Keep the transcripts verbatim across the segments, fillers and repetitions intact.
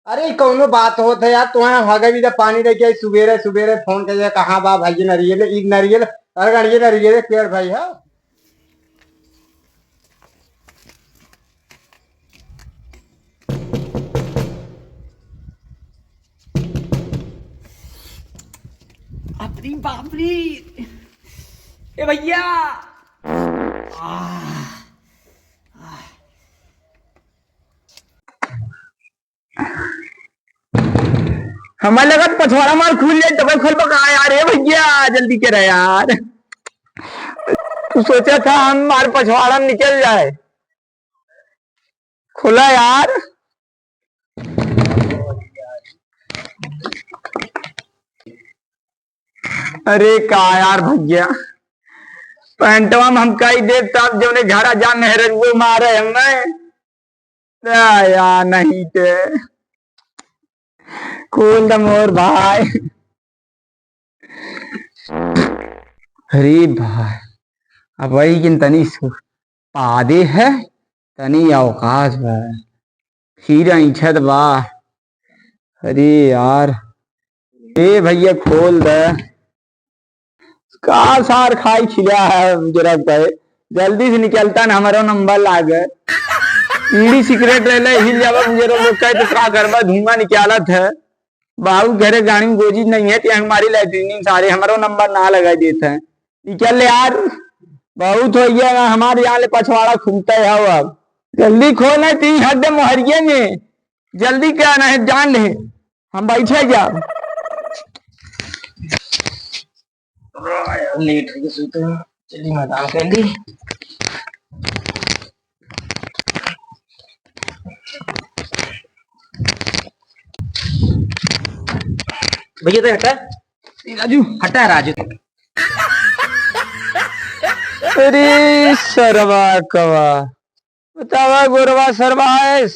अरे, कौनो बात होत है यार, तुम्हें हम हगे भी तो पानी लेके आई, सुबेरे सुबेरे फोन करिए, "कहाँ बा भाई ये नरियल, ई नरियल, अरे गण ये नरियल पेड़ भाई है।" बाप रे, बाप रे। ए भैया। आह, आह। हमार लगत पछवाड़ा मार खुल जाए, तबे खोलबा का यार? ए भैया, जल्दी करा यार। तू सोचा था हम मार पछवाड़ा निकल जाए। खुला यार। अरे का यार भैया, पैंटवा में हम कही दे तब जौने घरा जा मेहररुओ मारे हमें। दया नहीं ते। खोल द मोर भाई। अरे भाई, अब वही किन तनी सु-, पादे है, तनी अवकाश बा, फिर ऐंठत बा। अरे यार, ए भैया खोल द। का सार खाई खिला है जरा कहे, जल्दी से निकलता न, हमरो नंबर लागे। बीड़ी सिगरेट रहले हिल जावा, जरा लोग कहे तो का करबा, धुआं निकालत है। बाबू घरे गाड़ी में गोजी नहीं है, ते हमारी लैट्रिन सारे हमरो नंबर ना लगा देते हैं। निकल ले यार, बहुत हो गया ना, हमारे यहाँ ले पछवाड़ा खुलता है। अब जल्दी खोल, नहीं तीन हड्डे मोहरिए में, जल्दी क्या ना है, जान ले, हम बैठे जा। लेट हो गया, सोते हैं। चलिए मैदान कर ली। भैया तो हटा। ए राजू, हटा राजू। अरे सरवा कवा, बतावा गोरवा सरवा है,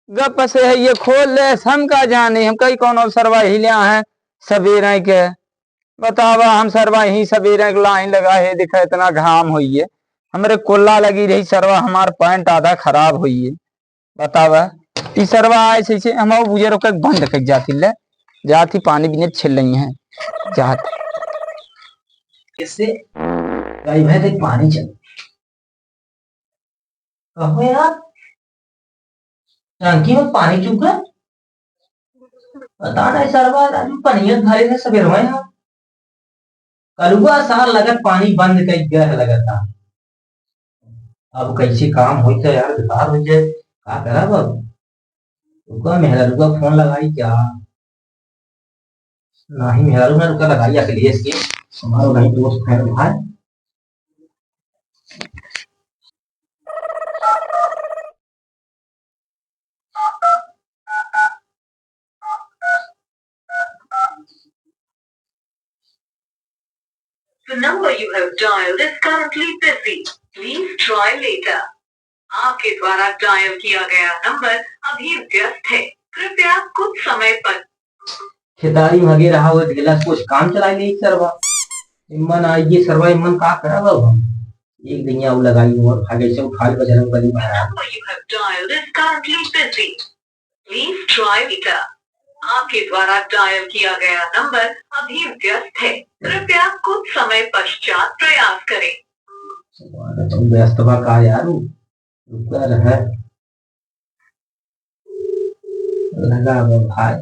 गप से है ये खोल ले, हम का जाने, हम कहीं कौन सरवा हिल्या है सबेरे के। बतावा, हम सरवा यहीं सबेरे के लाइन लगा है, देखा इतना घाम होइए, हमरे कोल्ला लगी रही सरवा, हमार पैंट आधा खराब होइए। बतावा, ई सरवा ऐसे ऐसे हम बुझे रोके बंद कर जाती ले, जाती पानी पीने छिल रही हैं, जात। कैसे? भाई, भाई, देख पानी चल। कहो यार, टंकी में पानी चूका? पता नहीं सरवा, राजू पनिया भरे से सबेरवा यहाँ। कलुआ सार लगत पानी बंद कई गह लगता। अब कैसे काम होई तो यार बेकार हो जाए, का करब अब? रुका मेहररुआ फोन लगाई क्या? नाही मेहरारू ना रुका लगाई अखिलेश के, हमारो नहीं दोस्त है भाई। The number you have dialed is currently busy. Please try later. आपके द्वारा डायल किया गया नंबर अभी व्यस्त है, कृपया कुछ समय पर। खेतारी में हगे रहा हुआ ढेला से कुछ काम चला ले सरवा। इम्मन आई ये सरवा, इम्मन का करब अब हम? एक दिन या लगाई और भागे से उठा ले बजरंग बली महाराज। The number you have dialed is currently busy. Please try later. आपके द्वारा डायल किया गया नंबर अभी व्यस्त है, कृपया कुछ समय पश्चात प्रयास करें। सरवा तो व्यस्त बा का यार, रुका रहे। लगा बा भाई।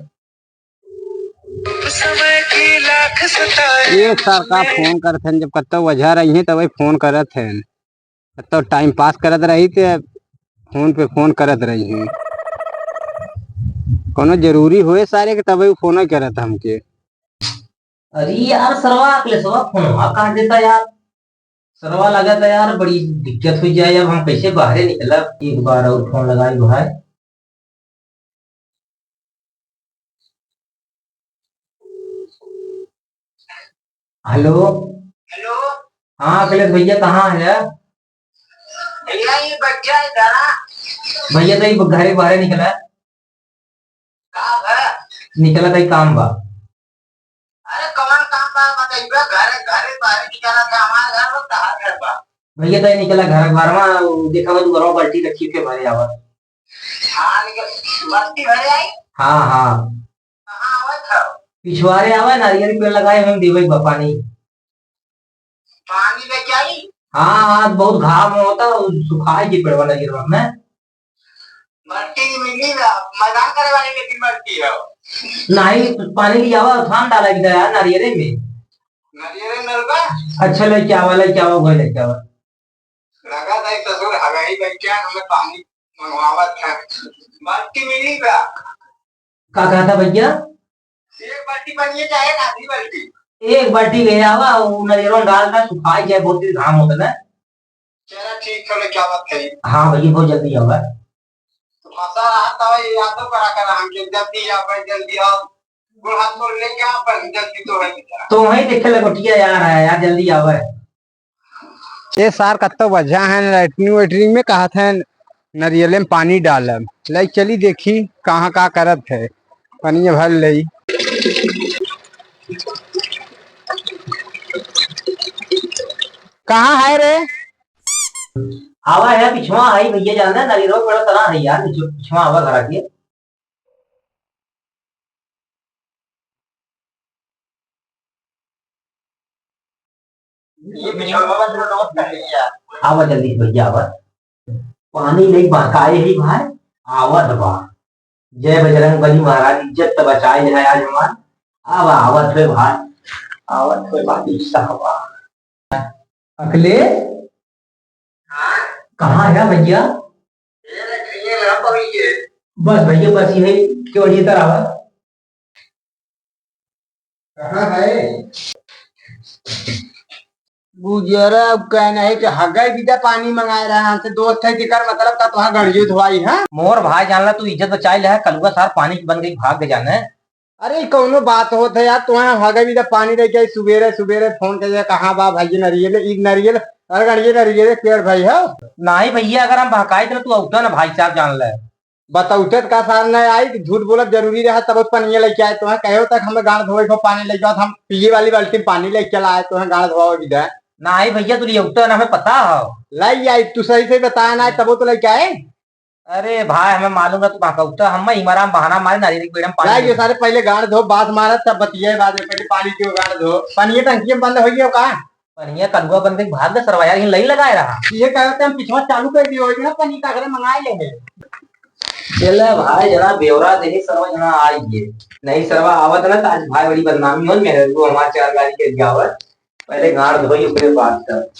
एक सार का फोन करत हन, जब कत्तो वजह रही हैं, तब फोन करत हन। कत्तो टाइम पास करत रही, ते फोन पे फोन करत रही हैं। कोनो जरूरी होए सारे के, तब वो फोन ही करत हमके। अरे यार, सरवा अकले सरवा फोनवा काट देता यार। सरवा लगा था यार, बड़ी दिक्कत हो जाए, अब हम कैसे बाहरे निकलब? एक बार और फोन लगाई भाई। हेलो। हेलो। हाँ अखिलेश भैया, कहाँ है? भैया, ये बच्चा है घरा। भैया, तो ये घरे बाहरे निकला। का बा? निकला था, काम बा। अरे, कवन काम बा? बताइबे, घरे, घरे बाहरे निकला था, हमारे घर में कहाँ घर बा? भैया, तो निकला घर, घर में देखा, वो घरवा बाल्टी रखी के भरे आवा। हाँ, निकल, बाल्टी भरे आई? हाँ, हाँ। कहाँ आवत हौ? पिछवारे आवा, नारियल के पेड़ लगाए, हम देवे बा पानी। पानी लेके आई? हाँ, हाँ, बहुत घाम होता, उ सुखाए के पेड़वा लगे रहो में। मट्टी मिली ना, मैदान करे वाली लेकिन मट्टी है। नहीं, पानी ले आवा, धान डाला भी यार नारियले में। नारियले में बा? अच्छा, लेके आवा, लेके आवा, वही लेके आवा। लगा था ससुर हगाई बैठे, हमें पानी मंगवावत है। बाल्टी मिली बा? का कहता भैया? एक बाल्टी पानी है, चाहे आधी बाल्टी? एक बाल्टी ले आवा, वो नरियरों डाल दे, सुखाई जाए, बहुत तेज घाम होता ना। चला ठीक है, क्या बात कही? हाँ भैया, बहुत जल्दी आवा। तो फंसा रहा था, ये यादव करा करा हमके, जल्दी आवा, जल्दी आओ। गुड़ हाथ में लेके आओ, पर जल्दी तो है बेचारा। तो वहीं देखे लंगोटिया यार है यार, जल्दी आवा। ये सार कत्तो बजा है, लैट्रिन वैट्रिन में कहत है, नरियले में पानी डालब। लाई चली देखी कहाँ का करत है, पनिया भर लई। कहाँ है रे? आवा है, पिछवा आई भैया, जाना है, नरियरों बड़ा तरह है यार, पिछवा आवा घर आके। ये पिछवा बाबा तेरा दोस्त है भैया। आवा जल्दी भैया, आवा। पानी नहीं बहकाए ही भाई, आवत बा। जय बजरंग बली महाराज, इज्जत त बचाए है आज हमार। आवा, आवत है भाई, आवत है भाई, साहबा। अकले, हाँ? कहाँ है भैया? ये रख, ये रहा पकड़ के। बस भैया, बस यही केवड़िए तर आवा। कहाँ है? गुजरा, अब कहना है कि हगई बिदा पानी मंगाए रहा हमसे, दोस्त है जेकर मतलब का तोहार गणियो धोआई, हाँ? मोर भाई जान ला, तू इज्जत बचाई ले है, कलुआ सार पानी की बन गई, भाग गए जाने। अरे, ई कौनो बात होत है यार? तुहां हगे भी जब पानी लेके आई, सुबेरे सुबेरे फोन करिए, "कहाँ बा भाई नरियल?" ई नरियल, अरे गणिये नरियल पेड़ भाई हो। नहीं भैया, अगर हम बहकाई तो तू अउता ना भाई साहब, जान ले। बतौते तो का सार न आई कि झूठ बोलब जरूरी रहा, तब पनिया लेके आए। तुहां कहो तक हमें गांड धोए को पानी लेके आओ, हम पिए वाली बाल्टी में पानी लेके चला आए, तुहां गांड धोआ भी दे। नहीं भैया, तू लियौता ना, हमें पता हो। लाई आई, तू सही से बताया ना, तब तो लेके आए। अरे भाई, हमें मालूम रहा तू बहकौता, हम इमरान बहाना मारे नारियल के पेड़ में पानी लाग दे। सारे पहले गांड धो, बात मारत तब बतिये, बाद में पहले पानी पियो, गांड धो। पानी टंकी में बंद हो गयो का? पनिया कलुआ बन के भाग गए सरवा यार, यहीं लाइन लगाए रहा। ये कहते हम पिछवा चालू कर दियो, इतना पानी का करे मंगाए लेंगे। चले भाई, जना ब्यौरा देही सरवा जना आई ये। नहीं सरवा आवत ना, तो आज भाई बड़ी बदनामी हो, मेरे को हमारे चार गाड़ी के जावत। पहले गांड धोई, फिर बात कर।